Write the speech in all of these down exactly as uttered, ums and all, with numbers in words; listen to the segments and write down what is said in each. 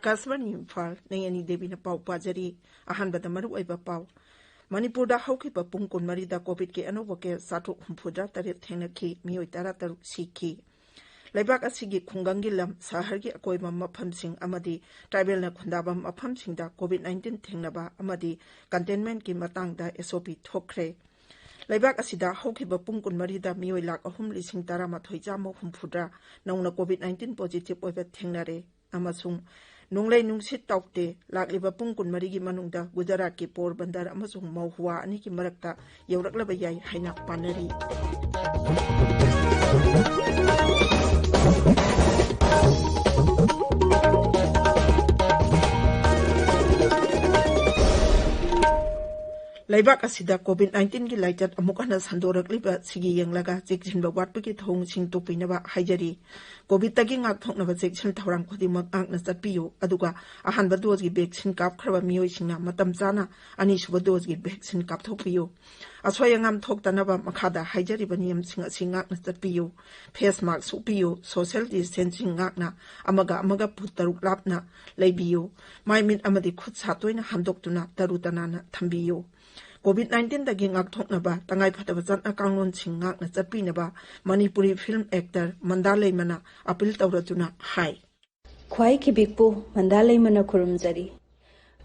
ꯑꯀꯥꯁꯕꯥꯅꯤ ꯏꯝꯐꯥꯜ, ꯅꯦꯡꯉꯥꯏꯅꯤ ꯗꯦꯕꯤꯅ ꯄꯥꯎ ꯄꯥꯖꯔꯤ꯫ ꯑꯍꯥꯟꯕꯗ ꯃꯔꯨꯑꯣꯏꯕ ꯄꯥꯎ꯫ ꯃꯅꯤꯄꯨꯔꯗ ꯍꯧꯈꯤꯕ ꯄꯨꯡ ꯀꯨꯟꯃꯔꯤꯗ ꯀꯣꯚꯤꯗꯀꯤ ꯑꯅꯧꯕ ꯀꯦꯁ ꯆꯥꯇ꯭ꯔꯨꯛ ꯍꯨꯝꯐꯨꯇꯔꯦꯠ ꯊꯦꯡꯅꯈꯤ, ꯃꯤꯑꯣꯏ ꯇꯔꯥꯇꯔꯨꯛ ꯁꯤꯈꯤ꯫ ꯂꯩꯕꯥꯛ ꯑꯁꯤꯒꯤ ꯈꯨꯡꯒꯪꯒꯤ ꯂꯝ, ꯁꯍꯔꯒꯤ ꯑꯀꯣꯏꯕ ꯃꯐꯝꯁꯤꯡ ꯑꯃꯗꯤ ꯇ꯭ꯔꯥꯏꯕꯦꯜꯅ ꯈꯨꯟꯗꯥꯕ ꯃꯐꯝꯁꯤꯡꯗ ꯀꯣꯚꯤꯗ ꯅꯥꯏꯟꯇꯤꯟ ꯊꯦꯡꯅꯕ ꯑꯃꯗꯤ ꯀꯟꯇꯦꯟꯃꯦꯟꯠꯀꯤ ꯃꯇꯥꯡꯗ ꯑꯦꯁ ꯑꯣ ꯄꯤ ꯊꯣꯛꯈ꯭ꯔꯦ꯫ ꯂꯩꯕꯥꯛ ꯑꯁꯤꯗ ꯍꯧꯈꯤꯕ ꯄꯨꯡ ꯀꯨꯟꯃꯔꯤꯗ ꯃꯤꯑꯣꯏ ꯂꯥꯈ ꯑꯍꯨꯝ ꯂꯤꯁꯤꯡ ꯇꯔꯥꯃꯥꯊꯣꯏ ꯆꯥꯝꯃ ꯍꯨꯝꯐꯨꯇꯔꯥ ꯅꯧꯅ ꯀꯣꯚꯤꯗ ꯅꯥꯏꯟꯇꯤꯟ ꯄꯣꯖꯤꯇꯤꯚ ꯑꯣꯏꯕ ꯊꯦꯡꯅꯔꯦ ꯑꯃꯁꯨꯡ ꯅꯣꯡꯂꯩ ꯅꯨꯡꯁꯤꯠ ꯇꯥꯎꯗꯦ꯫ ꯂꯥꯛꯂꯤꯕ ꯄꯨꯡ ꯀꯨꯟꯃꯔꯤꯒꯤ ꯃꯅꯨꯡꯗ ꯒꯨꯖꯔꯥꯠꯀꯤ ꯄꯣꯔꯕꯟꯗꯔ ꯑꯃꯁꯨꯡ ꯃꯍꯨꯋꯥ ꯑꯅꯤꯒꯤ ꯃꯔꯛꯇ ꯌꯧꯔꯛꯂꯕ ꯌꯥꯏ ꯍꯥꯏꯅ ꯄꯥꯅꯔꯤ꯫ ꯂꯩꯕꯥꯛ ꯑꯁꯤꯗ ꯀꯣꯚꯤꯗ ꯅꯥꯏꯟꯇꯤꯟꯒꯤ ꯂꯥꯏꯆꯠ ꯑꯃꯨꯛ ꯍꯟꯅ ꯁꯟꯗꯣꯔꯛꯂꯤꯕ ꯁꯤꯒꯤ ꯌꯦꯡꯂꯒ ꯆꯦꯛꯁꯤꯟꯕ ꯋꯥꯠꯄꯒꯤ ꯊꯧꯑꯣꯡꯁꯤꯡ ꯇꯣꯛꯄꯤꯅꯕ ꯍꯥꯏꯖꯔꯤ꯫ ꯀꯣꯚꯤꯗꯇꯒꯤ ꯉꯥꯛꯊꯣꯛꯅꯕ ꯆꯦꯛꯁꯤꯟ ꯊꯧꯔꯥꯡ ꯈꯨꯗꯤꯡꯃꯛ ꯉꯥꯛꯅ ꯆꯠꯄꯤꯌꯨ, ꯑꯗꯨꯒ ꯑꯍꯥꯟꯕ ꯗꯣꯖꯒꯤ ꯚꯦꯛꯁꯤꯟ ꯀꯥꯞꯈ꯭ꯔꯕ ꯃꯤꯑꯣꯏꯁꯤꯡꯅ ꯃꯇꯝ ꯆꯥꯅ ꯑꯅꯤꯁꯨꯕ ꯗꯣꯖꯒꯤ ꯚꯦꯛꯁꯤꯟ ꯀꯥꯞꯊꯣꯛꯄꯤꯌꯨ꯫ ꯑꯁꯣꯏ ꯑꯉꯥꯝ ꯊꯣꯛꯇꯅꯕ ꯃꯈꯥꯗ ꯍꯥꯏꯖꯔꯤꯕ ꯅꯤꯌꯝꯁꯤꯡ ꯑꯁꯤ ꯉꯥꯛꯅ ꯆꯠꯄꯤꯌꯨ꯫ ꯐꯦꯁ ꯃꯥꯛꯁ ꯎꯞꯄꯤꯌꯨ, ꯁꯣꯁꯤꯌꯦꯜ ꯗꯤꯁꯇꯦꯟꯁꯤꯡ ꯉꯥꯛꯅ ꯑꯃꯒ ꯑꯃꯒ ꯐꯨꯠ ꯇꯔꯨꯛ ꯂꯥꯞꯅ ꯂꯩꯕꯤꯌꯨ, ꯃꯥꯏ ꯃꯤꯠ ꯑꯃꯗꯤ ꯈꯨꯠ ꯁꯥ ꯇꯣꯏꯅ ꯍꯥꯝꯗꯣꯛꯇꯨꯅ ꯇꯔꯨ ꯇꯅꯥꯟꯅ ꯊꯝꯕꯤꯌꯨ꯫ ꯀꯣꯚꯤꯗ ꯅꯥꯏꯟꯇꯤꯟꯗꯒꯤ ꯉꯥꯛꯊꯣꯛꯅꯕ ꯇꯉꯥꯏꯐꯗꯕ ꯆꯠꯅ ꯀꯥꯡꯂꯣꯟꯁꯤꯡ ꯉꯥꯛꯅ ꯆꯠꯄꯤꯅꯕ ꯃꯅꯤꯄꯨꯔꯤ ꯐꯤꯜꯝ ꯑꯦꯛꯇꯔ ꯃꯟꯗꯥ ꯂꯩꯃꯅ ꯑꯄꯤꯜ ꯇꯧꯔꯗꯨꯅ ꯍꯥꯏ꯫ ꯈ꯭ꯋꯥꯏ ꯈꯤꯕꯤꯛꯄꯨ ꯃꯟꯗꯥ ꯂꯩꯃꯅ ꯈꯨꯔꯨꯝꯖꯔꯤ꯫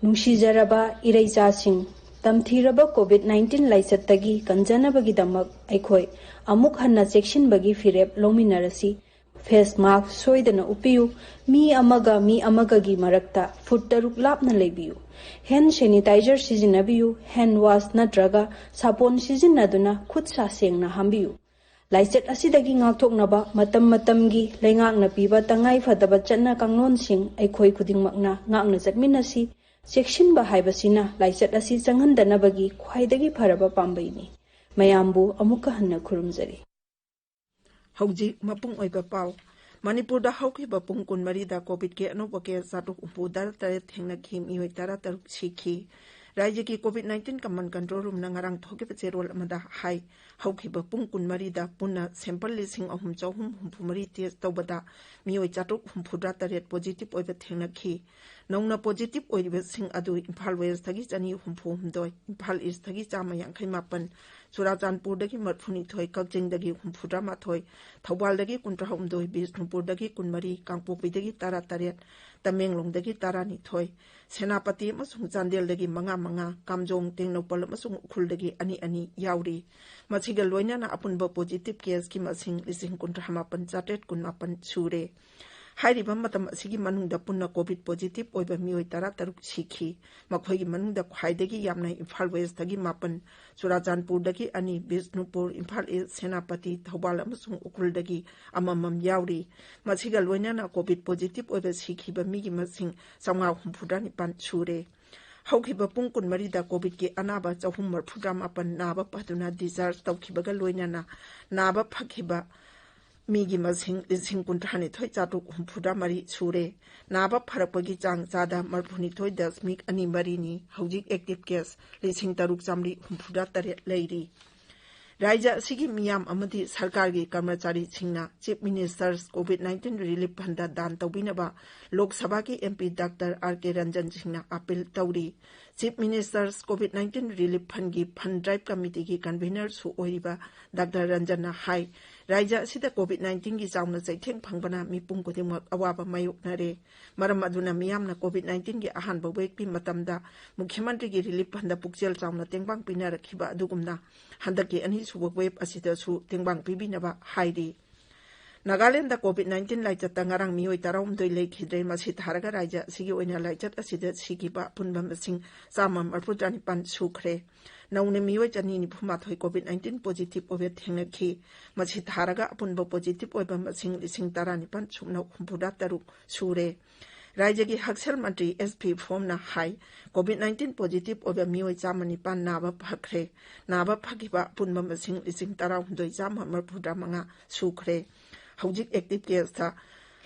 ꯅꯨꯡꯁꯤꯖꯔꯕ ꯏꯔꯩꯆꯥꯁꯤꯡ, ꯇꯝꯊꯤꯔꯕ ꯀꯣꯚꯤꯗ ꯅꯥꯏꯟꯇꯤꯟ ꯂꯥꯏꯆꯠꯇꯒꯤ ꯀꯟꯖꯅꯕꯒꯤꯗꯃꯛ ꯑꯩꯈꯣꯏ ꯑꯃꯨꯛ ꯍꯟꯅ ꯆꯦꯛꯁꯤꯟꯕꯒꯤ ꯐꯤꯔꯦꯞ ꯂꯧꯃꯤꯟꯅꯔꯁꯤ꯫ ꯐꯦꯁ ꯃꯥꯛꯁ ꯁꯣꯏꯗꯅ ꯎꯞꯄꯤꯌꯨ꯫ ꯃꯤ ꯑꯃꯒ ꯃꯤ ꯑꯃꯒꯒꯤ ꯃꯔꯛꯇ ꯐꯨꯠ ꯇꯔꯨꯛ ꯂꯥꯞꯅ ꯂꯩꯕꯤꯌꯨ꯫ ꯍꯦꯟ ꯁꯦꯅꯤꯇꯥꯏꯖꯔ ꯁꯤꯖꯤꯟꯅꯕꯤꯌꯨ꯫ ꯍꯦꯟ ꯋꯥꯁ ꯅꯠꯇ꯭ꯔꯒ ꯁꯥꯄꯣꯟ ꯁꯤꯖꯤꯟꯅꯗꯨꯅ ꯈꯨꯠ ꯁꯥ ꯁꯦꯡꯅ ꯍꯥꯝꯕꯤꯌꯨ꯫ ꯂꯥꯏꯆꯠ ꯑꯁꯤꯗꯒꯤ ꯉꯥꯛꯊꯣꯛꯅꯕ ꯃꯇꯝ ꯃꯇꯝꯒꯤ ꯂꯩꯉꯥꯛꯅ ꯄꯤꯕ ꯇꯉꯥꯏ ꯐꯗꯕ ꯆꯠꯅ ꯀꯥꯡꯂꯣꯟꯁꯤꯡ ꯑꯩꯈꯣꯏ ꯈꯨꯗꯤꯡꯃꯛꯅ ꯉꯥꯛꯅ ꯆꯠꯃꯤꯟꯅꯁꯤ꯫ ꯆꯦꯛꯁꯤꯟꯕ ꯍꯥꯏꯕꯁꯤꯅ ꯂꯥꯏꯆꯠ ꯑꯁꯤ ꯆꯪꯍꯟꯗꯅꯕꯒꯤ ꯈ꯭ꯋꯥꯏꯗꯒꯤ ꯐꯔꯕ ꯄꯥꯝꯕꯩꯅꯤ꯫ ꯃꯌꯥꯝꯕꯨ ꯑꯃꯨꯛꯀ ꯍꯟꯅ ꯈꯨꯔꯨꯝꯖꯔꯤ꯫ ꯍꯧꯖꯤꯛ ꯃꯄꯨꯡ ꯑꯣꯏꯕ ꯄꯥꯎ꯫ ꯃꯅꯤꯄꯨꯔꯗ ꯍꯧꯈꯤꯕ ꯄꯨꯡ ꯀꯨꯟꯃꯔꯤꯗ ꯀꯣꯚꯤꯗꯀꯤ ꯑꯅꯧꯕ ꯀꯦꯁ ꯆꯥꯇ꯭ꯔꯨꯛ ꯍꯨꯝꯐꯨꯇꯔꯦꯠ ꯊꯦꯡꯅꯈꯤ, ꯃꯤꯑꯣꯏ ꯇꯔꯥꯇꯔꯨꯛ ꯁꯤꯈꯤ꯫ ꯔꯥꯏꯖ꯭ꯌꯒꯤ COVID nineteen Command Control Roomꯅ ꯉꯔꯥꯡ ꯊꯣꯛꯈꯤꯕ ꯆꯦꯔꯣꯜ ꯑꯃꯗ ꯍꯥꯏ, ꯍꯧꯈꯤꯕ ꯄꯨꯡ ꯀꯨꯟꯃꯔꯤꯗ ꯄꯨꯟꯅ sample ꯂꯤꯁꯤꯡ ꯑꯍꯨꯝ ꯆꯍꯨꯝ ꯍꯨꯝꯐꯨ ꯃꯔꯤ test ꯇꯧꯕꯗ ꯃꯤꯑꯣꯏ ꯆꯥꯇ꯭ꯔꯨꯛ ꯍꯨꯝꯐꯨꯇꯔꯥ ꯇꯔꯦꯠ positive ꯑꯣꯏꯕ ꯊꯦꯡꯅꯈꯤ꯫ ꯅꯧꯅ positive ꯑꯣꯏꯔꯤꯕꯁꯤꯡ ꯑꯗꯨ ꯏꯝꯐꯥꯜ Westꯇꯒꯤ ꯆꯅꯤ ꯍꯨꯝꯐꯨ ꯍꯨꯝꯗꯣꯏ, ꯏꯝꯐꯥꯜ Eastꯇꯒꯤ ꯆꯥꯝꯃ ꯌꯥꯡꯈꯩ ꯃꯥꯄꯟ, ꯆꯨꯔꯥꯆꯥꯟꯄꯨꯔꯗꯒꯤ ꯃꯔꯤꯐꯨ ꯅꯤꯊꯣꯏ, ꯀꯛꯆꯤꯡꯗꯒꯤ ꯍꯨꯝꯐꯨꯇꯔꯥ ꯃꯥꯊꯣꯏ, ꯊꯧꯕꯥꯜꯗꯒꯤ ꯀꯨꯟꯊ꯭ꯔꯥ ꯍꯨꯝꯗꯣꯏ, ꯕꯤꯁꯅꯨꯄꯨꯔꯗꯒꯤ ꯀꯨꯟꯃꯔꯤ, ꯀꯥꯡꯄꯣꯛꯄꯤꯗꯒꯤ ꯇꯔꯥ ꯇꯔꯦꯠ, ꯇꯃꯦꯡꯂꯣꯡꯗꯒꯤ ꯇꯔꯥ ꯅꯤꯊꯣꯏ, ꯁꯦꯅꯥꯄꯇꯤ ꯑꯃꯁꯨꯡ ꯆꯥꯟꯗꯦꯜꯗꯒꯤ ꯃꯉꯥ ꯃꯉꯥ, ꯀꯥꯝꯖꯣꯡ, ꯇꯦꯡꯅꯧꯄꯜ ꯑꯃꯁꯨꯡ ꯎꯈ꯭ꯔꯨꯜꯗꯒꯤ ꯑꯅꯤ ꯑꯅꯤ ꯌꯥꯎꯔꯤ꯫ ꯃꯁꯤꯒ ꯂꯣꯏꯅꯅ ꯑꯄꯨꯟꯕ positive caseꯀꯤ ꯃꯁꯤꯡ ꯂꯤꯁꯤꯡ ꯀꯨꯟꯊ꯭ꯔꯥ ꯃꯥꯄꯟ ꯆꯥꯇ꯭ꯔꯦꯠ ꯀꯨꯟ ꯃꯥꯄꯟ ꯁꯨꯔꯦ꯫ ꯍꯥꯏꯔꯤꯕ ꯃꯇꯝ ꯑꯁꯤꯒꯤ ꯃꯅꯨꯡꯗ ꯄꯨꯟꯅ COVID positive ꯑꯣꯏꯕ ꯃꯤꯑꯣꯏ ꯇꯔꯥ ꯇꯔꯨꯛ ꯁꯤꯈꯤ꯫ ꯃꯈꯣꯏꯒꯤ ꯃꯅꯨꯡꯗ ꯈ꯭ꯋꯥꯏꯗꯒꯤ ꯌꯥꯝꯅ ꯏꯝꯐꯥꯜ Westꯇꯒꯤ ꯃꯥꯄꯟ, ꯆꯨꯔꯥꯆꯥꯟꯄꯨꯔꯗꯒꯤ ꯑꯅꯤ, ꯕꯤꯁꯅꯨꯄꯨꯔ, ꯏꯝꯐꯥꯜ East, ꯁꯦꯅꯥꯄꯇꯤ, ꯊꯧꯕꯥꯜ ꯑꯃꯁꯨꯡ ꯎꯈ꯭ꯔꯨꯜꯗꯒꯤ ꯑꯃꯃꯝ ꯌꯥꯎꯔꯤ꯫ ꯃꯁꯤꯒ ꯂꯣꯏꯅꯅ COVID positive ꯑꯣꯏꯕ ꯁꯤꯈꯤꯕ ꯃꯤꯒꯤ ꯃꯁꯤꯡ ꯆꯥꯝꯃꯉꯥ ꯍꯨꯝꯐꯨꯇꯔꯥ ꯅꯤꯄꯥꯟ ꯁꯨꯔꯦ꯫ ꯍꯧꯈꯤꯕ ꯄꯨꯡ ꯀꯨꯟꯃꯔꯤꯗ COVIDꯀꯤ ꯑꯅꯥꯕ ꯆꯍꯨꯝ ꯃꯔꯤꯐꯨꯇꯔꯥ ꯃꯥꯄꯟ ꯅꯥꯕ ꯐꯗꯨꯅ discharge ꯇꯧꯈꯤꯕꯒ ꯂꯣꯏꯅꯅ ꯅꯥꯕ ꯐꯈꯤꯕ ꯃꯤꯒꯤ ꯃꯁꯤꯡ ꯂꯤꯁꯤꯡ ꯀꯨꯟꯊ꯭ꯔꯥ ꯅꯤꯊꯣꯏ ꯆꯥꯇ꯭ꯔꯨꯛ ꯍꯨꯝꯐꯨꯇꯔꯥ ꯃꯔꯤ ꯁꯨꯔꯦ꯫ ꯅꯥꯕ ꯐꯔꯛꯄꯒꯤ ꯆꯥꯡ ꯆꯥꯗ ꯃꯔꯤꯐꯨ ꯅꯤꯊꯣꯏ ꯗꯁꯃꯤꯛ ꯑꯅꯤ ꯃꯔꯤꯅꯤ꯫ ꯍꯧꯖꯤꯛ active case ꯂꯤꯁꯤꯡ ꯇꯔꯨꯛ ꯆꯥꯝꯃꯔꯤ ꯍꯨꯝꯐꯨꯇꯔꯥ ꯇꯔꯦꯠ ꯂꯩꯔꯤ꯫ ꯔꯥꯏꯖ꯭ꯌ ꯑꯁꯤꯒꯤ ꯃꯤꯌꯥꯝ ꯑꯃꯗꯤ ꯁꯔꯀꯥꯔꯒꯤ ꯀꯔꯃꯆꯥꯔꯤꯁꯤꯡꯅ Chief Minister's COVID nineteen Relief Fundꯗ ꯗꯥꯟ ꯇꯧꯕꯤꯅꯕ ꯂꯣꯛ ꯁꯚꯥꯒꯤ MP Doctor R K Ranjan ꯁꯤꯡꯅ appeal ꯇꯧꯔꯤ꯫ Chief Minister's COVID nineteen Relief Fundꯒꯤ Fund Drive Committeeꯒꯤ convenerꯁꯨ ꯑꯣꯏꯔꯤꯕ Doctor Ranjanꯅ ꯍꯥꯏ, ꯔꯥꯏꯖ꯭ꯌ ꯑꯁꯤꯗ COVID nineteenꯒꯤ ꯆꯥꯎꯅ ꯆꯩꯊꯦꯡ ꯐꯪꯕꯅ ꯃꯤꯄꯨꯝ ꯈꯨꯗꯤꯡꯃꯛ ꯑꯋꯥꯕ ꯃꯥꯌꯣꯛꯅꯔꯦ꯫ ꯃꯔꯝ ꯑꯗꯨꯅ ꯃꯤꯌꯥꯝꯅ COVID nineteenꯒꯤ ꯑꯍꯥꯟꯕ waveꯀꯤ ꯃꯇꯝꯗ ꯃꯨꯈ꯭ꯌ ꯃꯟꯇ꯭ꯔꯤꯒꯤ relief fundꯗ ꯄꯨꯛꯆꯦꯜ ꯆꯥꯎꯅ ꯇꯦꯡꯕꯥꯡ ꯄꯤꯅꯔꯛꯈꯤꯕ ꯑꯗꯨꯒꯨꯝꯅ ꯍꯟꯗꯛꯀꯤ ꯑꯅꯤꯁꯨꯕ wave ꯑꯁꯤꯗꯁꯨ ꯇꯦꯡꯕꯥꯡ ꯄꯤꯕꯤꯅꯕ ꯍꯥꯏꯔꯤ꯫ ꯅꯥꯒꯥꯂꯦꯟꯗ COVID nineteen ꯂꯥꯏꯆꯠꯇ ꯉꯔꯥꯡ ꯃꯤꯑꯣꯏ ꯇꯔꯥꯍꯨꯝꯗꯣꯏ ꯂꯩꯈꯤꯗ꯭ꯔꯦ꯫ ꯃꯁꯤ ꯊꯥꯔꯒ ꯔꯥꯏꯖ꯭ꯌ ꯑꯁꯤꯒꯤ ꯑꯣꯏꯅ ꯂꯥꯏꯆꯠ ꯑꯁꯤꯗ ꯁꯤꯈꯤꯕ ꯑꯄꯨꯟꯕ ꯃꯁꯤꯡ ꯆꯥꯝꯃ ꯃꯔꯤꯐꯨꯇꯔꯥ ꯅꯤꯄꯥꯟ ꯁꯨꯈ꯭ꯔꯦ꯫ ꯅꯧꯅ ꯃꯤꯑꯣꯏ ꯆꯅꯤ ꯅꯤꯐꯨ ꯃꯥꯊꯣꯏ COVID nineteen positive ꯑꯣꯏꯕ ꯊꯦꯡꯅꯈꯤ꯫ ꯃꯁꯤ ꯊꯥꯔꯒ ꯑꯄꯨꯟꯕ positive ꯑꯣꯏꯕ ꯃꯁꯤꯡ ꯂꯤꯁꯤꯡ ꯇꯔꯥ ꯅꯤꯄꯥꯟ ꯁꯨꯞꯅ ꯍꯨꯝꯐꯨꯇꯔꯥ ꯇꯔꯨꯛ ꯁꯨꯔꯦ꯫ ꯔꯥꯏꯖ꯭ꯌꯒꯤ ꯍꯛꯁꯦꯜ ꯃꯟꯇ꯭ꯔꯤ S P Phomꯅ ꯍꯥꯏ, COVID nineteen positive ꯑꯣꯏꯕ ꯃꯤꯑꯣꯏ ꯆꯥꯝꯃ ꯅꯤꯄꯥꯟ ꯅꯥꯕ ꯐꯈ꯭ꯔꯦ꯫ ꯅꯥꯕ ꯐꯈꯤꯕ ꯑꯄꯨꯟꯕ ꯃꯁꯤꯡ ꯂꯤꯁꯤꯡ ꯇꯔꯥꯍꯨꯝꯗꯣꯏ ꯆꯥꯝꯃ ꯃꯔꯤꯐꯨꯇꯔꯥ ꯃꯉꯥ ꯁꯨꯈ꯭ꯔꯦ꯫ ꯍꯧꯖꯤꯛ active caseꯇ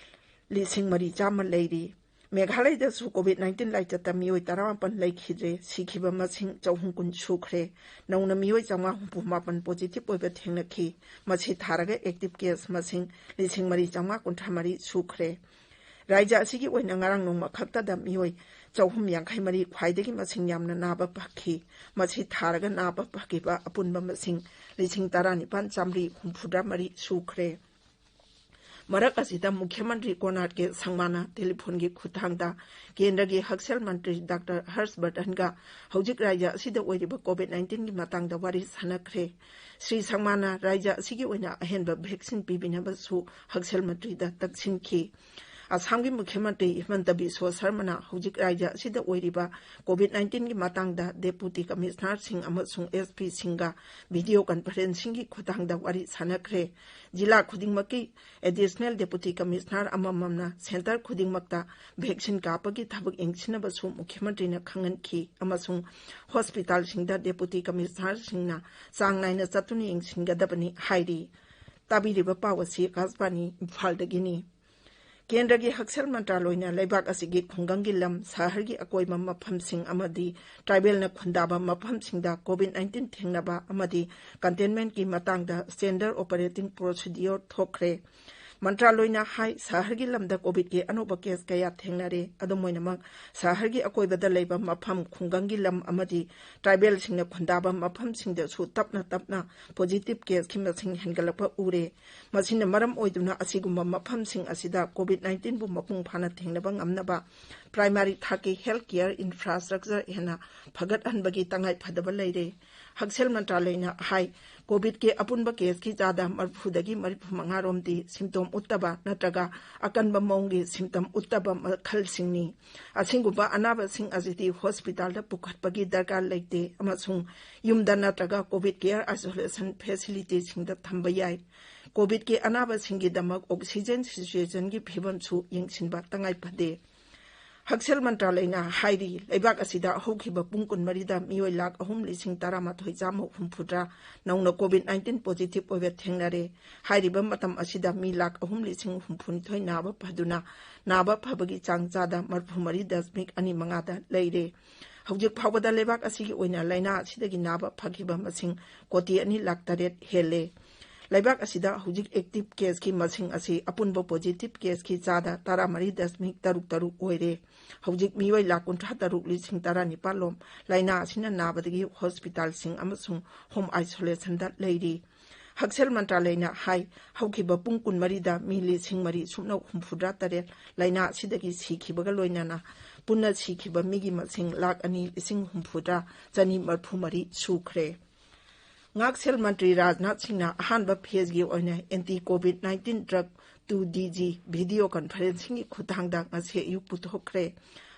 ꯂꯤꯁꯤꯡ ꯃꯔꯤ ꯆꯥꯝꯃ ꯂꯩꯔꯤ꯫ ꯃꯦꯘꯥꯂꯌꯗꯁꯨ COVID nineteen ꯂꯥꯏꯆꯠꯇ ꯃꯤꯑꯣꯏ ꯇꯔꯥꯃꯥꯄꯟ ꯂꯩꯈꯤꯗ꯭ꯔꯦ, ꯁꯤꯈꯤꯕ ꯃꯁꯤꯡ ꯆꯍꯨꯝ ꯀꯨꯟ ꯁꯨꯈ꯭ꯔꯦ꯫ ꯅꯧꯅ ꯃꯤꯑꯣꯏ ꯆꯥꯝꯃꯉꯥ ꯍꯨꯝꯐꯨ ꯃꯥꯄꯟ positive ꯑꯣꯏꯕ ꯊꯦꯡꯅꯈꯤ꯫ ꯃꯁꯤ ꯊꯥꯔꯒ active case ꯃꯁꯤꯡ ꯂꯤꯁꯤꯡ ꯃꯔꯤ ꯆꯥꯝꯃꯉꯥ ꯀꯨꯟꯊ꯭ꯔꯥ ꯃꯔꯤ ꯁꯨꯈ꯭ꯔꯦ꯫ ꯔꯥꯖ꯭ꯌ ꯑꯁꯤꯒꯤ ꯑꯣꯏꯅ ꯉꯔꯥꯡ ꯅꯣꯡꯃ ꯈꯛꯇꯗ ꯃꯤꯑꯣꯏ ꯆꯍꯨꯝ ꯌꯥꯡꯈꯩ ꯃꯔꯤ ꯈ꯭ꯋꯥꯏꯗꯒꯤ ꯃꯁꯤꯡ ꯌꯥꯝꯅ ꯅꯥꯕ ꯐꯈꯤ꯫ ꯃꯁꯤ ꯊꯥꯔꯒ ꯅꯥꯕ ꯐꯈꯤꯕ ꯑꯄꯨꯟꯕ ꯃꯁꯤꯡ ꯂꯤꯁꯤꯡ ꯇꯔꯥꯅꯤꯄꯥꯟ ꯆꯥꯝꯃꯔꯤ ꯍꯨꯝꯐꯨꯇꯔꯥ ꯃꯔꯤ ꯁꯨꯈ꯭ꯔꯦ꯫ ꯃꯔꯛ ꯑꯁꯤꯗ ꯃꯨꯈ꯭ꯌ ꯃꯟꯇ꯭ꯔꯤ ꯀꯣꯅꯥꯔ ꯀꯦ ꯁꯪꯃꯥꯅ ꯇꯦꯂꯤꯐꯣꯟꯒꯤ ꯈꯨꯠꯊꯥꯡꯗ ꯀꯦꯟꯗ꯭ꯔꯒꯤ ꯍꯛꯁꯦꯜ ꯃꯟꯇ꯭ꯔꯤ ꯗꯥꯛꯇꯔ ꯍꯔꯁ ꯕꯔꯙꯟꯒ ꯍꯧꯖꯤꯛ ꯔꯥꯖ꯭ꯌ ꯑꯁꯤꯗ ꯑꯣꯏꯔꯤꯕ COVID nineteen ꯒꯤ ꯃꯇꯥꯡꯗ ꯋꯥꯔꯤ ꯁꯥꯟꯅꯈ꯭ꯔꯦ꯫ ꯁ꯭ꯔꯤ ꯁꯪꯃꯥꯅ ꯔꯥꯖ꯭ꯌ ꯑꯁꯤꯒꯤ ꯑꯣꯏꯅ ꯑꯍꯦꯟꯕ vaccine ꯄꯤꯕꯤꯅꯕꯁꯨ ꯍꯛꯁꯦꯜ ꯃꯟꯇ꯭ꯔꯤꯗ ꯇꯛꯁꯤꯟꯈꯤ꯫ ꯑꯁꯥꯝꯒꯤ ꯃꯨꯈ꯭ꯌ ꯃꯟꯇ꯭ꯔꯤ ꯍꯤꯃꯟꯇ ꯕꯤꯁ꯭ꯋ ꯁꯔꯃꯅ ꯍꯧꯖꯤꯛ ꯔꯥꯖ꯭ꯌ ꯑꯁꯤꯗ ꯑꯣꯏꯔꯤꯕ COVID nineteen ꯒꯤ ꯃꯇꯥꯡꯗ deputy commissioner ꯁꯤꯡ ꯑꯃꯁꯨꯡ SP ꯁꯤꯡꯒ video conferencing ꯒꯤ ꯈꯨꯠꯊꯥꯡꯗ ꯋꯥꯔꯤ ꯁꯥꯟꯅꯈ꯭ꯔꯦ꯫ ꯖꯤꯂꯥ ꯈꯨꯗꯤꯡꯃꯛꯀꯤ additional deputy commissioner ꯑꯃꯃꯝꯅ centre ꯈꯨꯗꯤꯡꯃꯛꯇ vaccine ꯀꯥꯞꯄꯒꯤ ꯊꯕꯛ ꯌꯦꯡꯁꯤꯟꯅꯕꯁꯨ ꯃꯨꯈ꯭ꯌ ꯃꯟꯇ꯭ꯔꯤꯅ ꯈꯪꯍꯟꯈꯤ ꯑꯃꯁꯨꯡ hospital ꯁꯤꯡꯗ deputy commissioner ꯁꯤꯡꯅ ꯆꯥꯡ ꯅꯥꯏꯅ ꯆꯠꯇꯨꯅ ꯌꯦꯡꯁꯤꯟꯒꯗꯕꯅꯤ ꯍꯥꯏꯔꯤ꯫ ꯇꯥꯕꯤꯔꯤꯕ ꯄꯥꯎ ꯑꯁꯤ ꯑꯀꯥꯁꯕꯥꯅꯤ ꯏꯝꯐꯥꯜꯗꯒꯤꯅꯤ꯫ ꯀꯦꯟꯗ꯭ꯔꯒꯤ ꯍꯛꯁꯦꯜ ꯃꯟꯇ꯭ꯔꯥꯂꯣꯏꯅ ꯂꯩꯕꯥꯛ ꯑꯁꯤꯒꯤ ꯈꯨꯡꯒꯪꯒꯤ ꯂꯝ, ꯁꯍꯔꯒꯤ ꯑꯀꯣꯏꯕ ꯃꯐꯝꯁꯤꯡ ꯑꯃꯗꯤ tribal ꯅ ꯈꯨꯟꯗꯥꯕ ꯃꯐꯝꯁꯤꯡꯗ COVID nineteen ꯊꯦꯡꯅꯕ ꯑꯃꯗꯤ containment ꯀꯤ ꯃꯇꯥꯡꯗ standard operating procedure ꯊꯣꯛꯈ꯭ꯔꯦ꯫ ꯃꯟꯇ꯭ꯔꯥꯂꯣꯏꯅ ꯍꯥꯏ, ꯁꯍꯔꯒꯤ ꯂꯝꯗ COVID ꯀꯤ ꯑꯅꯧꯕ case ꯀꯌꯥ ꯊꯦꯡꯅꯔꯦ꯫ ꯑꯗꯨꯝ ꯑꯣꯏꯅꯃꯛ, ꯁꯍꯔꯒꯤ ꯑꯀꯣꯏꯕꯗ ꯂꯩꯕ ꯃꯐꯝ, ꯈꯨꯡꯒꯪꯒꯤ ꯂꯝ ꯑꯃꯗꯤ tribal ꯁꯤꯡꯅ ꯈꯨꯟꯗꯥꯕ ꯃꯐꯝꯁꯤꯡꯗꯁꯨ ꯇꯞꯅ ꯇꯞꯅ positive case ꯀꯤ ꯃꯁꯤꯡ ꯍꯦꯟꯒꯠꯂꯛꯄ ꯎꯔꯦ꯫ ꯃꯁꯤꯅ ꯃꯔꯝ ꯑꯣꯏꯗꯨꯅ ꯑꯁꯤꯒꯨꯝꯕ ꯃꯐꯝꯁꯤꯡ ꯑꯁꯤꯗ COVID nineteen ꯕꯨ ꯃꯄꯨꯡ ꯐꯥꯅ ꯊꯦꯡꯅꯕ ꯉꯝꯅꯕ primary ꯊꯥꯛꯀꯤ health care infrastructure ꯍꯦꯟꯅ ꯐꯒꯠꯍꯟꯕꯒꯤ ꯇꯉꯥꯏ ꯐꯗꯕ ꯂꯩꯔꯦ꯫ ꯍꯛꯁꯦꯜ ꯃꯟꯇ꯭ꯔꯥꯂꯣꯏꯅ ꯍꯥꯏ, COVID ꯀꯤ ꯑꯄꯨꯟꯕ case ꯀꯤ ꯆꯥꯗ ꯃꯔꯤꯐꯨꯗꯒꯤ ꯃꯔꯤꯐꯨꯃꯉꯥ ꯔꯣꯝꯗꯤ symptom ꯎꯠꯇꯕ ꯅꯠꯇ꯭ꯔꯒ ꯑꯀꯟꯕ ꯃꯑꯣꯡꯒꯤ symptom ꯎꯠꯇꯕ ꯃꯈꯜꯁꯤꯡꯅꯤ꯫ ꯑꯁꯤꯒꯨꯝꯕ ꯑꯅꯥꯕꯁꯤꯡ ꯑꯁꯤꯗꯤ hospital ꯗ ꯄꯨꯈꯠꯄꯒꯤ ꯗꯔꯀꯥꯔ ꯂꯩꯇꯦ ꯑꯃꯁꯨꯡ ꯌꯨꯝꯗ ꯅꯠꯇ꯭ꯔꯒ COVID care isolation facility ꯁꯤꯡꯗ ꯊꯝꯕ ꯌꯥꯏ꯫ COVID ꯀꯤ ꯑꯅꯥꯕꯁꯤꯡꯒꯤꯗꯃꯛ oxygen situation ꯒꯤ ꯐꯤꯕꯝꯁꯨ ꯌꯦꯡꯁꯤꯟꯕ ꯇꯉꯥꯏ ꯐꯗꯦ꯫ ꯍꯛꯁꯦꯜ ꯃꯟꯇ꯭ꯔꯥꯂꯌꯅ ꯍꯥꯏꯔꯤ, ꯂꯩꯕꯥꯛ ꯑꯁꯤꯗ ꯍꯧꯈꯤꯕ ꯄꯨꯡ ꯀꯨꯟꯃꯔꯤꯗ ꯃꯤꯑꯣꯏ ꯂꯥꯈ ꯑꯍꯨꯝ ꯂꯤꯁꯤꯡ ꯇꯔꯥꯃꯥꯊꯣꯏ ꯆꯥꯝꯃ ꯍꯨꯝꯐꯨꯇꯔꯥ ꯅꯧꯅ COVID nineteen positive ꯑꯣꯏꯕ ꯊꯦꯡꯅꯔꯦ꯫ ꯍꯥꯏꯔꯤꯕ ꯃꯇꯝ ꯑꯁꯤꯗ ꯃꯤ ꯂꯥꯈ ꯑꯍꯨꯝ ꯂꯤꯁꯤꯡ ꯍꯨꯝꯐꯨꯅꯤꯊꯣꯏ ꯅꯥꯕ ꯐꯗꯨꯅ, ꯅꯥꯕ ꯐꯕꯒꯤ ꯆꯥꯡ ꯆꯥꯗ ꯃꯔꯤꯐꯨ ꯃꯔꯤ ꯗꯁꯃꯤꯛ ꯑꯅꯤ ꯃꯉꯥꯗ ꯂꯩꯔꯦ꯫ ꯍꯧꯖꯤꯛ ꯐꯥꯎꯕꯗ ꯂꯩꯕꯥꯛ ꯑꯁꯤꯒꯤ ꯑꯣꯏꯅ ꯂꯥꯏꯅꯥ ꯑꯁꯤꯗꯒꯤ ꯅꯥꯕ ꯐꯈꯤꯕ ꯃꯁꯤꯡ ꯀꯣꯇꯤ ꯑꯅꯤ ꯂꯥꯈ ꯇꯔꯦꯠ ꯍꯦꯜꯂꯦ꯫ ꯂꯩꯕꯥꯛ ꯑꯁꯤꯗ ꯍꯧꯖꯤꯛ active caseꯀꯤ ꯃꯁꯤꯡ ꯑꯁꯤ ꯑꯄꯨꯟꯕ positive caseꯀꯤ ꯆꯥꯗ ꯇꯔꯥꯃꯔꯤ ꯗꯁꯃꯤꯛ ꯇꯔꯨꯛ ꯇꯔꯨꯛ ꯑꯣꯏꯔꯦ꯫ ꯍꯧꯖꯤꯛ ꯃꯤꯑꯣꯏ ꯂꯥꯈ ꯀꯨꯟꯊ꯭ꯔꯥ ꯇꯔꯨꯛ ꯂꯤꯁꯤꯡ ꯇꯔꯥꯅꯤꯄꯥꯜ ꯂꯣꯝ ꯂꯥꯏꯅꯥ ꯑꯁꯤꯅ ꯅꯥꯕꯗꯒꯤ ꯍꯣꯁꯄꯤꯇꯥꯜꯁꯤꯡ ꯑꯃꯁꯨꯡ home isolationꯗ ꯂꯩꯔꯤ꯫ ꯍꯛꯁꯦꯜ ꯃꯟꯇ꯭ꯔꯥꯂꯌꯅ ꯍꯥꯏ, ꯍꯧꯈꯤꯕ ꯄꯨꯡ ꯀꯨꯟꯃꯔꯤꯗ ꯃꯤ ꯂꯤꯁꯤꯡ ꯃꯔꯤ ꯁꯨꯞꯅ ꯍꯨꯝꯐꯨꯇꯔꯥ ꯇꯔꯦꯠ ꯂꯥꯏꯅꯥ ꯑꯁꯤꯗꯒꯤ ꯁꯤꯈꯤꯕꯒ ꯂꯣꯏꯅꯅ ꯄꯨꯟꯅ ꯁꯤꯈꯤꯕ ꯃꯤꯒꯤ ꯃꯁꯤꯡ ꯂꯥꯈ ꯑꯅꯤ ꯂꯤꯁꯤꯡ ꯍꯨꯝꯐꯨꯇꯔꯥ ꯆꯅꯤ ꯃꯔꯤꯐꯨ ꯃꯔꯤ ꯁꯨꯈ꯭ꯔꯦ꯫ ꯉꯥꯛꯁꯦꯜ ꯃꯟꯇ꯭ꯔꯤ ꯔꯥꯖꯅꯥꯊ ꯁꯤꯡꯅ ꯑꯍꯥꯟꯕ phaseꯀꯤ ꯑꯣꯏꯅ anti COVID nineteen drug two D G video conferencingꯒꯤ ꯈꯨꯠꯊꯥꯡꯗ ꯉꯁꯤ ꯑꯌꯨꯛ ꯄꯨꯊꯣꯛꯈ꯭ꯔꯦ꯫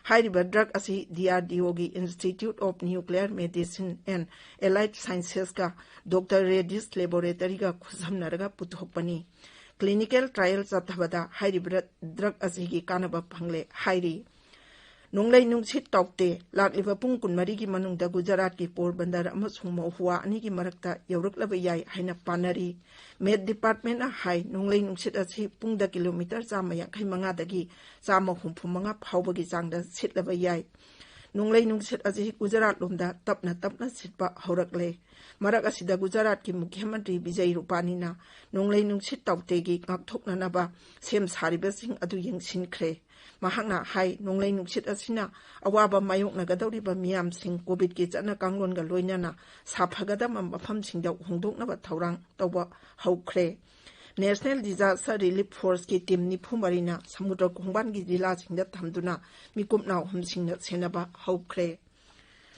ꯍꯥꯏꯔꯤꯕ drug ꯑꯁꯤ DRDOꯒꯤ Institute of Nuclear Medicine and Allied Sciencesꯀ Doctor Reddy's Laboratoryꯒ ꯈꯨꯠꯁꯝꯅꯔꯒ ꯄꯨꯊꯣꯛꯄꯅꯤ꯫ Clinical trial ꯆꯠꯊꯕꯗ ꯍꯥꯏꯔꯤꯕ drug ꯑꯁꯤꯒꯤ ꯀꯥꯟꯅꯕ ꯐꯪꯂꯦ ꯍꯥꯏꯔꯤ꯫ ꯅꯣꯡꯂꯩ ꯅꯨꯡꯁꯤꯠ ꯇꯥꯎꯇꯦ꯫ ꯂꯥꯛꯂꯤꯕ ꯄꯨꯡ ꯀꯨꯟꯃꯔꯤꯒꯤ ꯃꯅꯨꯡꯗ ꯒꯨꯖꯔꯥꯠꯀꯤ ꯄꯣꯔꯕꯟꯗꯔ ꯑꯃꯁꯨꯡ ꯃꯍꯨꯋꯥ ꯑꯅꯤꯒꯤ ꯃꯔꯛꯇ ꯌꯧꯔꯛꯂꯕ ꯌꯥꯏ ꯍꯥꯏꯅ ꯄꯥꯅꯔꯤ꯫ Met Departmentꯅ ꯍꯥꯏ, ꯅꯣꯡꯂꯩ ꯅꯨꯡꯁꯤꯠ ꯑꯁꯤ ꯄꯨꯡꯗ ꯀꯤꯂꯣꯃꯤꯇꯔ ꯆꯥꯝꯃ ꯌꯥꯡꯈꯩ ꯃꯉꯥꯗꯒꯤ ꯆꯥꯝꯃ ꯍꯨꯝꯐꯨ ꯃꯉꯥ ꯐꯥꯎꯕꯒꯤ ꯆꯥꯡꯗ ꯁꯤꯠꯂꯕ ꯌꯥꯏ꯫ ꯅꯣꯡꯂꯩ ꯅꯨꯡꯁꯤꯠ ꯑꯁꯤ ꯒꯨꯖꯔꯥꯠ ꯂꯣꯝꯗ ꯇꯞꯅ ꯇꯞꯅ ꯁꯤꯠꯄ ꯍꯧꯔꯛꯂꯦ꯫ ꯃꯔꯛ ꯑꯁꯤꯗ ꯒꯨꯖꯔꯥꯠꯀꯤ ꯃꯨꯈ꯭ꯌ ꯃꯟꯇ꯭ꯔꯤ ꯕꯤꯖꯩ ꯔꯨꯄꯥꯅꯤꯅ ꯅꯣꯡꯂꯩ ꯅꯨꯡꯁꯤꯠ ꯇꯥꯎꯇꯦꯒꯤ ꯉꯥꯛꯊꯣꯛꯅꯅꯕ ꯁꯦꯝ ꯁꯥꯔꯤꯕꯁꯤꯡ ꯑꯗꯨ ꯌꯦꯡꯁꯤꯟꯈ꯭ꯔꯦ꯫ ꯃꯍꯥꯛꯅ ꯍꯥꯏ, ꯅꯣꯡꯂꯩ ꯅꯨꯡꯁꯤꯠ ꯑꯁꯤꯅ ꯑꯋꯥꯕ ꯃꯥꯌꯣꯛꯅꯒꯗꯧꯔꯤꯕ ꯃꯤꯌꯥꯝꯁꯤꯡ COVIDꯀꯤ ꯆꯠꯅ ꯀꯥꯡꯂꯣꯟꯒ ꯂꯣꯏꯅꯅ ꯁꯥꯐꯒꯗꯕ ꯃꯐꯝꯁꯤꯡꯗ ꯍꯣꯡꯗꯣꯛꯅꯕ ꯊꯧꯔꯥꯡ ꯇꯧꯕ ꯍꯧꯈ꯭ꯔꯦ꯫ National Disaster Relief Forceꯀꯤ team ꯅꯤꯐꯨ ꯃꯔꯤꯅ ꯁꯃꯨꯗ꯭ꯔ ꯈꯣꯡꯕꯥꯟꯒꯤ ꯖꯤꯂꯥꯁꯤꯡꯗ ꯊꯝꯗꯨꯅ ꯃꯤꯀꯨꯞ ꯅꯥꯎꯍꯨꯝꯁꯤꯡꯅ ꯁꯦꯟꯅꯕ ꯍꯧꯈ꯭ꯔꯦ꯫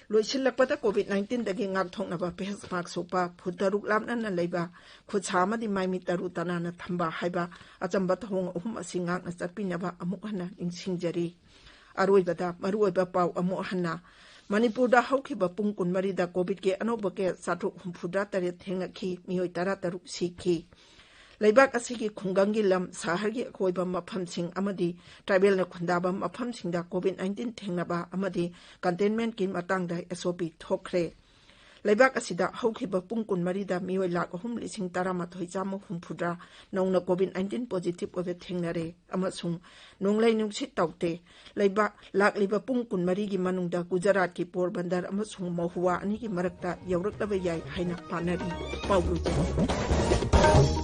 ꯂꯣꯏꯁꯤꯜꯂꯛꯄꯗ COVID nineteenꯗꯒꯤ ꯉꯥꯛꯊꯣꯛꯅꯕ face mask ꯎꯞꯄ, ꯐꯨꯠ ꯇꯔꯨꯛ ꯂꯥꯞꯅꯅ ꯂꯩꯕ, ꯈꯨꯠꯁꯥ ꯑꯃꯗꯤ ꯃꯥꯏꯃꯤꯠ ꯇꯔꯨ ꯇꯅꯥꯟꯅ ꯊꯝꯕ ꯍꯥꯏꯕ ꯑꯆꯝꯕ ꯊꯧꯑꯣꯡ ꯑꯍꯨꯝ ꯑꯁꯤ ꯉꯥꯛꯅ ꯆꯠꯄꯤꯅꯕ ꯑꯃꯨꯛ ꯍꯟꯅ ꯅꯤꯡꯁꯤꯡꯖꯔꯤ꯫ ꯑꯔꯣꯏꯕꯗ ꯃꯔꯨꯑꯣꯏꯕ ꯄꯥꯎ ꯑꯃꯨꯛ ꯍꯟꯅ꯫ ꯃꯅꯤꯄꯨꯔꯗ ꯍꯧꯈꯤꯕ ꯄꯨꯡ ꯀꯨꯟꯃꯔꯤꯗ COVIDꯀꯤ ꯑꯅꯧꯕ case ꯆꯥꯇ꯭ꯔꯨꯛ ꯍꯨꯝꯐꯨꯇꯔꯥ ꯇꯔꯦꯠ ꯊꯦꯡꯅꯈꯤ, ꯃꯤꯑꯣꯏ ꯇꯔꯥꯇꯔꯨꯛ ꯁꯤꯈꯤ꯫ ꯂꯩꯕꯥꯛ ꯑꯁꯤꯒꯤ ꯈꯨꯡꯒꯪꯒꯤ ꯂꯝ, ꯁꯍꯔꯒꯤ ꯑꯀꯣꯏꯕ ꯃꯐꯝꯁꯤꯡ ꯑꯃꯗꯤ ꯇ꯭ꯔꯥꯏꯕꯦꯜꯅ ꯈꯨꯟꯗꯥꯕ ꯃꯐꯝꯁꯤꯡꯗ ꯀꯣꯚꯤꯗ ꯅꯥꯏꯟꯇꯤꯟ ꯊꯦꯡꯅꯕ ꯑꯃꯗꯤ ꯀꯟꯇꯦꯟꯃꯦꯟꯠꯀꯤ ꯃꯇꯥꯡꯗ ꯑꯦꯁ ꯑꯣ ꯄꯤ ꯊꯣꯛꯈ꯭ꯔꯦ꯫ ꯂꯩꯕꯥꯛ ꯑꯁꯤꯗ ꯍꯧꯈꯤꯕ ꯄꯨꯡ ꯀꯨꯟꯃꯔꯤꯗ ꯃꯤꯑꯣꯏ ꯂꯥꯈ ꯑꯍꯨꯝ ꯂꯤꯁꯤꯡ ꯇꯔꯥꯃꯥꯊꯣꯏ ꯆꯥꯝꯃ ꯍꯨꯝꯐꯨꯇꯔꯥ ꯅꯧꯅ ꯀꯣꯚꯤꯗ ꯅꯥꯏꯟꯇꯤꯟ ꯄꯣꯖꯤꯇꯤꯚ ꯑꯣꯏꯕ ꯊꯦꯡꯅꯔꯦ ꯑꯃꯁꯨꯡ ꯅꯣꯡꯂꯩ ꯅꯨꯡꯁꯤꯠ ꯇꯧꯗꯦ꯫ ꯂꯩꯕꯥꯛ ꯂꯥꯛꯂꯤꯕ ꯄꯨꯡ ꯀꯨꯟꯃꯔꯤꯒꯤ ꯃꯅꯨꯡꯗ ꯒꯨꯖꯔꯥꯠꯀꯤ ꯄꯣꯔꯕꯟꯗꯔ ꯑꯃꯁꯨꯡ ꯃꯍꯨꯋꯥ ꯑꯅꯤꯒꯤ ꯃꯔꯛꯇ ꯌꯧꯔꯛꯂꯕ ꯌꯥꯏ ꯍꯥꯏꯅ ꯄꯥꯅꯔꯤ꯫ ꯄꯥꯎ ꯂꯣꯏꯖꯔꯦ꯫